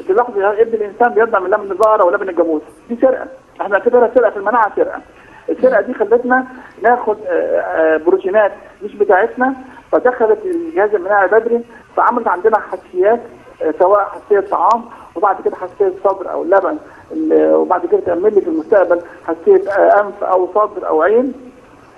تلاحظ ابن الانسان بيرضع من لبن البقرة ولبن الجاموس، دي سرقه، احنا نعتبرها سرقه في المناعة. سرقه، السرقة دي خلتنا ناخد بروتينات مش بتاعتنا، فدخلت الجهاز المناعي بدري، فعملت عندنا حساسيات، سواء حساسية طعام وبعد كده حساسية صدر او لبن، وبعد كده تعمل لي في المستقبل حساسية انف او صدر او عين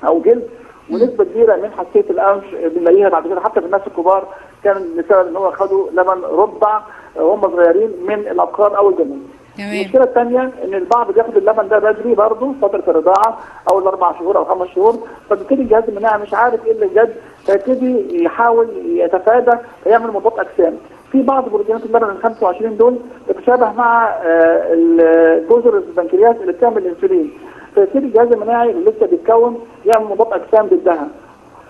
او جلد. ونسبه كبيرة من حساسية الانف بنلاقيها بعد كده حتى في الناس الكبار، كان بسبب ان هو خدوا لبن رضع وهم صغيرين من الابقار او الجاموس. المشكلة الثانية ان البعض بياخد اللبن ده بدري برضه فترة الرضاعة او الاربع شهور او 5 شهور، فبيبتدي الجهاز المناعي مش عارف ايه اللي جد، فيبتدي يحاول يتفادى فيعمل مضاد اجسام. في بعض بروتينات اللبن ال 25 دول تتشابه مع جزر البنكرياس اللي بتعمل الانسولين، فيبتدي الجهاز المناعي اللي لسه بيتكون يعمل مضاد اجسام ضدها،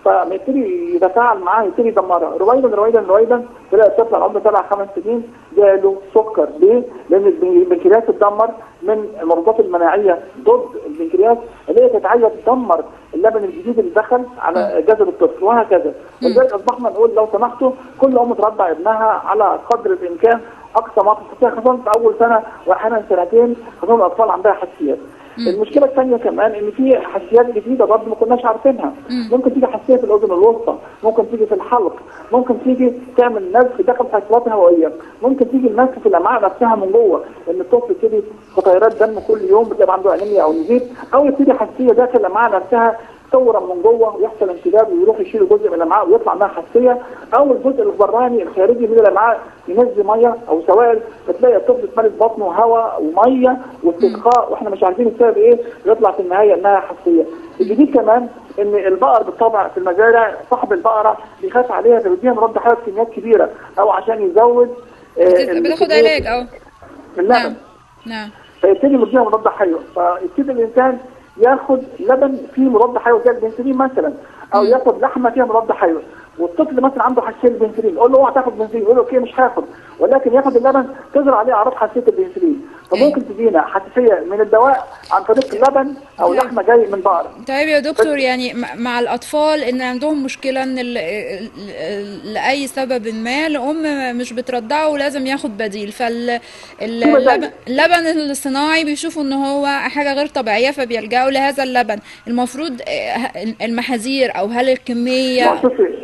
فيبتدي يتفاعل معاه، يبتدي يدمرها رويدا رويدا رويدا. تلاقي الطفل عمره 7 5 سنين جاله سكر. ليه؟ لان البنكرياس اتدمر من المضادات المناعية ضد البنكرياس اللي هي كانت عايزه تدمر اللبن الجديد اللي دخل على جسد الطفل، وهكذا. ولذلك اصبحنا نقول لو سمحتوا كل ام ترضع ابنها على قدر الامكان اقصى ما تستطيع، خصوصا في اول سنة واحيانا سنتين، خصوصا الاطفال عندها حساسيات. المشكلة الثانية كمان ان في حساسيات جديدة برضه ما كناش عارفينها. ممكن تيجي حساسية في الاذن الوسطى، ممكن تيجي في الحلق، ممكن تيجي تعمل نزف داخل حصوات هوائية، ممكن تيجي النزف في الامعاء نفسها من جوه، ان الطفل يبتدي قطيرات دم كل يوم، بتبقى عنده انيميا او نزيف، او يبتدي حساسية داخل الامعاء نفسها تورم من جوه ويحصل انسداد ويروح يشيل جزء من الامعاء ويطلع منها حساسية، او الجزء البراني الخارجي من الامعاء ينزل مية او سوائل، فتلاقي الطفل اتملت بطنه هواء ومية واستسقاء واحنا مش عارفين السبب ايه، ويطلع في النهاية انها حساسية. الجديد كمان ان البقر بالطبع في المزارع صاحب البقرة بيخاف عليها فبيديها مضاد حيوي بكميات كبيرة، او عشان يزود بتاخد علاج او اللبن. نعم. فيبتدي يديها مضاد حيوي، فيبتدي الانسان ياخد لبن فيه مضاد حيوي زي البنسلين مثلا، او ياخد لحمه فيها مضاد حيوي، والطفل مثلا عنده حساسية البنسلين، يقول له اوعى تاخد بنسلين، يقول له okay مش هاخد، ولكن ياخد اللبن تظهر عليه اعراض حساسية البنسلين، فممكن تجينا حساسية من الدواء عن طريق اللبن او لحمه جاي من بقرة. طيب يا دكتور، يعني مع الاطفال ان عندهم مشكلة ان لاي سبب ما الام مش بترضعه ولازم ياخد بديل، فاللبن الصناعي بيشوفوا ان هو حاجة غير طبيعية فبيلجأوا لهذا اللبن. المفروض المحاذير او هل الكمية؟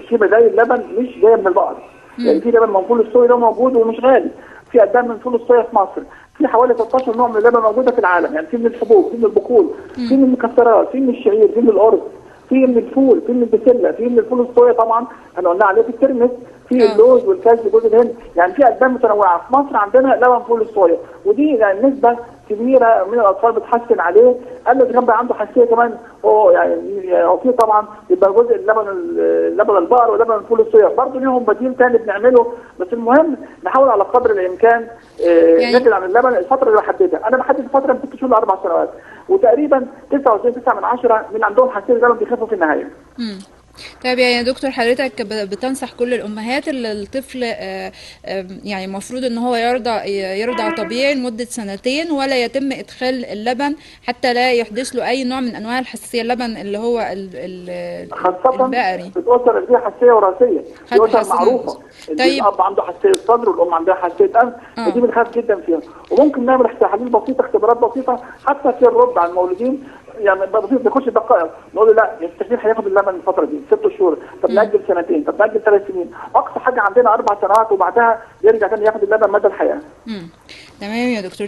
في بدايل لبن مش جاية من البقر، يعني في لبن من فول الصويا ده موجود ومش غالي، في ألبان من فول الصويا في مصر، في حوالي 16 نوع من اللبن موجودة في العالم، يعني في من الحبوب، في من البقول، في من المكسرات، في من الشعير، في من الارز، في من الفول، في من البسله، في من الفول الصويا طبعا احنا قلنا عليه، في الترمس، في اللوز والكاجو وجوز الهند، يعني في البان متنوعة. في مصر عندنا لبن فول الصويا، ودي يعني نسبه كبيرة من الاطفال بتحسن عليه. قال له كمان بقى عنده حساسية كمان، هو يعني في طبعا يبقى جزء اللبن لبن البقر ولبن الفول الصويا برضه ليهم بديل ثاني بنعمله، بس المهم نحاول على قدر الامكان يعني نبعد عن اللبن الفترة اللي بحددها. انا بحدد فترة من 6 شهور ل 4 سنوات، وتقريبا 99.9 من عندهم حساسية اللبن بيخفوا في النهاية. طيب يعني يا دكتور حضرتك بتنصح كل الأمهات اللي الطفل يعني المفروض ان هو يرضع طبيعي لمدة سنتين ولا يتم إدخال اللبن حتى لا يحدث له أي نوع من أنواع الحساسية، اللبن اللي هو خاصة البقري. في الأسر اللي فيها حساسية وراثية، دي أسر معروفة. طيب الأب عنده حساسية صدر والأم عندها حساسية أنف، ودي بنخاف جدا فيها، وممكن نعمل تحاليل بسيطة، اختبارات بسيطة حتى في الرضع المولودين، يعني بسيط بيخش دقائق نقول له لا يستحيل هياخد اللبن الفترة دي 6 شهور، طب نأجل سنتين، طب نأجل 3 سنين، اقصى حاجة عندنا 4 سنوات وبعدها يرجع تاني ياخد اللبن مدى الحياة. تمام يا دكتور.